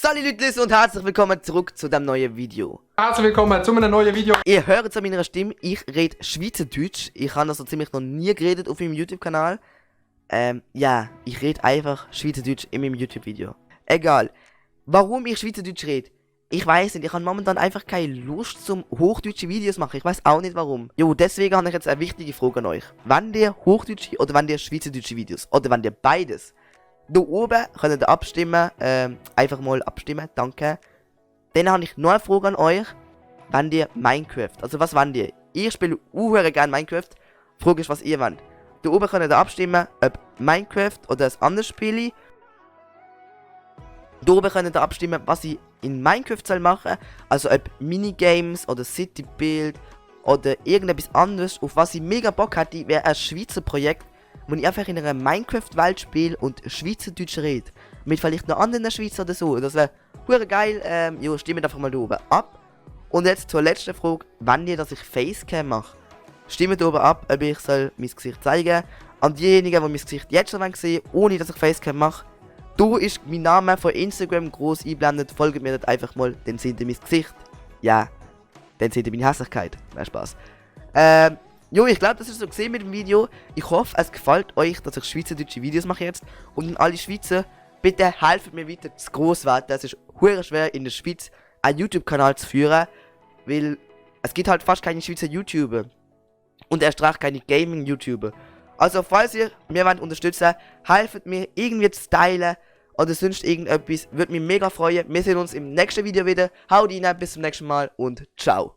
Salut Leute und herzlich willkommen zurück zu dem neuen Video. Herzlich willkommen zu einem neuen Video. Ihr hört es an meiner Stimme, ich rede Schweizerdeutsch. Ich habe das so ziemlich noch nie geredet auf meinem YouTube-Kanal. Ja, ich rede einfach Schweizerdeutsch in meinem YouTube-Video. Egal. Warum ich Schweizerdeutsch rede? Ich weiß nicht, ich habe momentan einfach keine Lust zum hochdeutsche Videos machen. Ich weiß auch nicht warum. Jo, deswegen habe ich jetzt eine wichtige Frage an euch. Wann ihr hochdeutsche oder wann ihr schweizerdeutsche Videos? Oder wann ihr beides? Da oben könnt ihr abstimmen, einfach mal abstimmen, danke. Dann habe ich noch eine Frage an euch. Wann ihr Minecraft? Also was wollt ihr? Ich spiele gerne Minecraft. Die Frage ist, was ihr wollt. Da oben könnt ihr abstimmen, ob Minecraft oder ein anderes Spiel. Da oben könnt ihr abstimmen, was ich in Minecraft soll machen. Also ob Minigames oder City Build oder irgendetwas anderes, auf was ich mega Bock hätte, wäre ein Schweizer Projekt, wo ich einfach in einer Minecraft-Welt spiele und Schweizerdeutsch rede. Mit vielleicht noch anderen Schweizer oder so. Das wäre hure geil. Jo, stimmt einfach mal da oben ab. Und jetzt zur letzten Frage, wann ihr, dass ich Facecam mache. Stimmt da oben ab, ob ich soll mein Gesicht zeigen. An diejenigen, die mein Gesicht jetzt schon sehen, ohne dass ich Facecam mache. Da ist mein Name von Instagram groß eingeblendet. Folgt mir dort einfach mal, dann seht ihr mein Gesicht. Ja, dann seht ihr meine Hässlichkeit. Nein, Spaß. Jo, ich glaube, das ist so gesehen mit dem Video. Ich hoffe, es gefällt euch, dass ich schweizerdeutsche Videos mache jetzt. Und an alle Schweizer, bitte helft mir weiter zu groß werden. Es ist hure schwer in der Schweiz einen YouTube-Kanal zu führen, weil es gibt halt fast keine Schweizer YouTuber. Und erst recht keine Gaming-YouTuber. Also falls ihr mir unterstützen wollt, helft mir irgendwie zu teilen oder sonst irgendetwas. Würde mich mega freuen. Wir sehen uns im nächsten Video wieder. Haut rein, bis zum nächsten Mal und ciao.